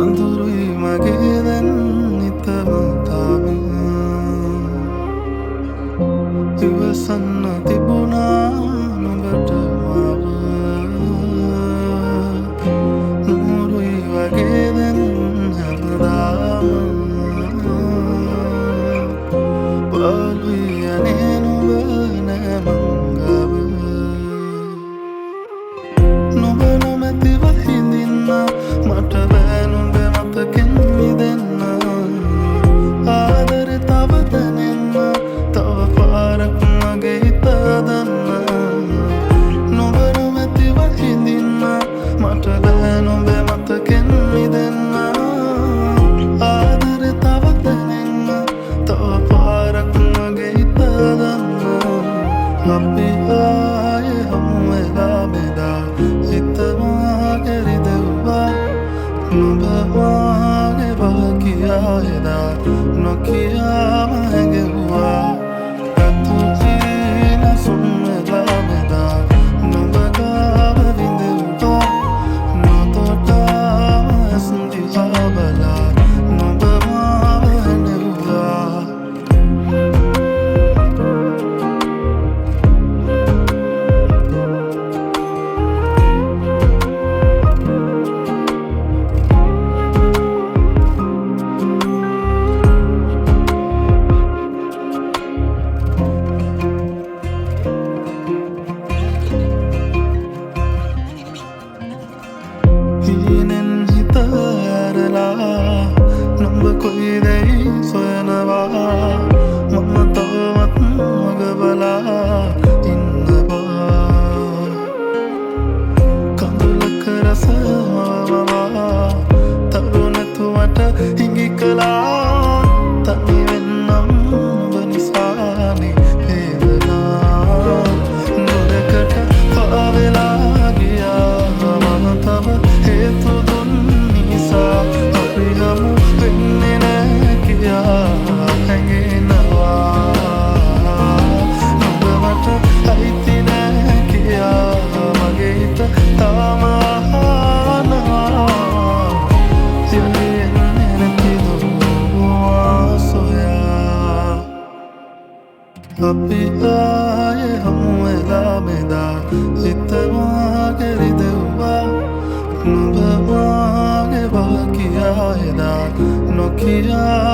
අඳුරුයි මගේ දැන් නිතම තාම. ඉවසන්න තිබුණා නුඹට මාව, නూరుයි වගේ දැන් හැමදාම. පාළුයි අනේ නුඹ නෑ මං ගාව. නුඹ නොමැතිව හිඳින්න මට බෑ, නුඹ මතකෙන් මිදෙන්න. ආදරේ තව දැනෙන්න, තව පාරක් මගේ හිත හදන්න. නුඹ නොමැතිව හිඳින්න මට බෑ, නුඹ මතකෙන් මිදෙන්න. ආදරේ තව දැනෙන්න, තව පාරක් මගේ හිත හදන්න. අපි ආයේ හමු වෙලා මෙදා හිත මාගේ රිදෙව්වා. නුඹ මාගේ බව කියා එදා නොකියාම හැඟෙව්වා. රතු හීන සුන් වෙලා මෙදා නුඹ ගාව විඳෙව්වා. නොතොටාම ඇස් දිහා බලා නුඹ මාව හැඬෙව්වා. හීනෙන් හිත ඇරලා නුඹ කොයි දෙයි සොයනවා. මම තවමත් මග බලා ඉන්නවා. කඳුලක රස මවමවා තරු නැතු මට හිඟි කළා. තනි වෙන්නම් ඔබ නිසානේ වේදනා. නුරකට පාවෙලා ගියා මම තව හේතු දුන් නිසා. අපි හමු වෙන්නේ නෑ කියා හැඟෙනවා. නුඹ මට අයිති නෑ කියා මගේ හිත තාම අහනවා. යලි එන්නේ නැතිද මා සොයා. අපි ආයේ හමු වෙලා මෙදා හිත මාගේ රිදෙව්වා. නුඹ මාගේ බව කියා එදා නොකියාම